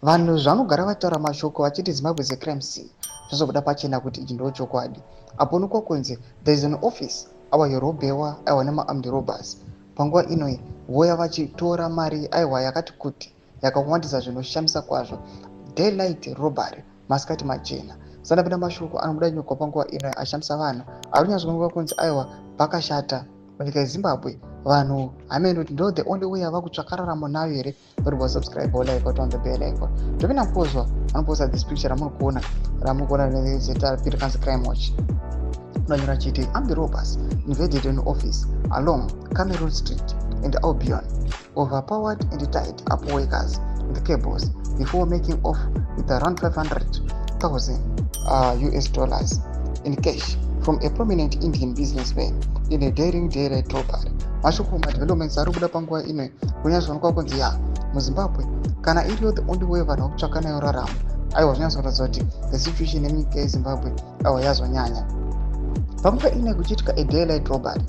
Vanhu zvanogara vataura mashoko vachiti Zimbabwe is a crime scene, zvazobuda pachena kuti ichi ndo chokwadi. Apo onekwa kunzi there is an office aiwa yorobhewa aiwa nemaarmed robbers. Panguva inoi voya vachitora mari aiwa yakati kuti yakawandisa zvinoshamisa kwazvo. Daylight robbery, masikati machena. Sandapinda mashoko anobuda nyuka panguva ino ashamisa vanhu ari kunyatsoonekwa kunzi aiwa pakashata munyika yeZimbabwe. Vanhu hameno kuti ndo the only way yava kutsvaka raramo nayo here. Uri subscribe or like on the bell icon. Topinda pozwa anoposta this picture ramuri kuona, ramuri kuona neZRP, rikanzi Crime Watch. Unonyora chiti armed robbers invaded an office along Cameroon Street and Albion, overpowered and tied up workers with cables before making off with around 500,000 US dollars in cash from a prominent Indian businessman in a daring daylight robbery. Mashoko madevelopments ari kubuda panguva ino kunyatsoonekwa kunzi ya muZimbabwe kana iriyo the only way vanhu vakutsvaka nayo raramo, aiwa zvinyatsoratidza kuti the situation yemunyika yeZimbabwe aiwa yazonyanya. Panguva ino kuchiitika a daylight robbery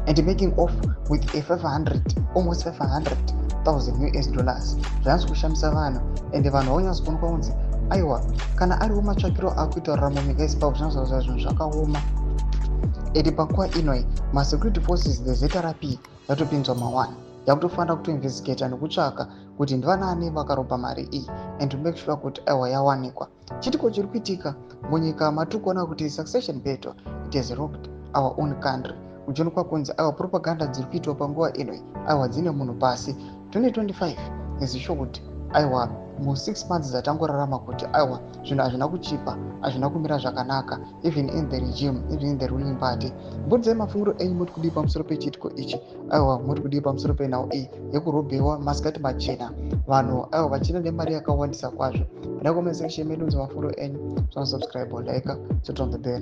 and making off with a 500, almost 500,000 US dollars, zvanyatso kushamisa vanhu. Ende vanhu vaunyatso kuonekwa kunzi aiwa kana ariwo matsvakiro akuita raramo munyika yeZimbabwe, zvinozoratidza zvinhu zvakaoma. Ende panguva inoi masecurity forces, the ZRP, yatopinzwa ma1 yakutofanira kutoinvestigata nekutsvaka kuti ndivanani vakarobha mari iyi and to make sure kuti aiwa yawanikwa. Chitiko chiri kuitika munyika matiri kuona kuti succession battle, it has rocked our own country. Kuchionekwa kunzi aiwa propaganda dziri kuitwa panguva inoi aiwa dzine munhu pasi. 2025 is sure kuti aiwa mu6 months dzatangorarama kuti aiwa zvinhu hazvina kuchipa, hazvina kumira zvakanaka, even in the regime, even in the ruling party. Mbudzai mafungiro enyu, muri kudii pamusoro pechiitiko ichi? Aiwa muri kudii pamusoro penhau iyi yekurobhewa masikati machena, vanhu aiwa vachienda nemari yakawandisa kwazvo? Pinda comment section medu, mafungiro enyu. Subscribe, like, turn on the bell.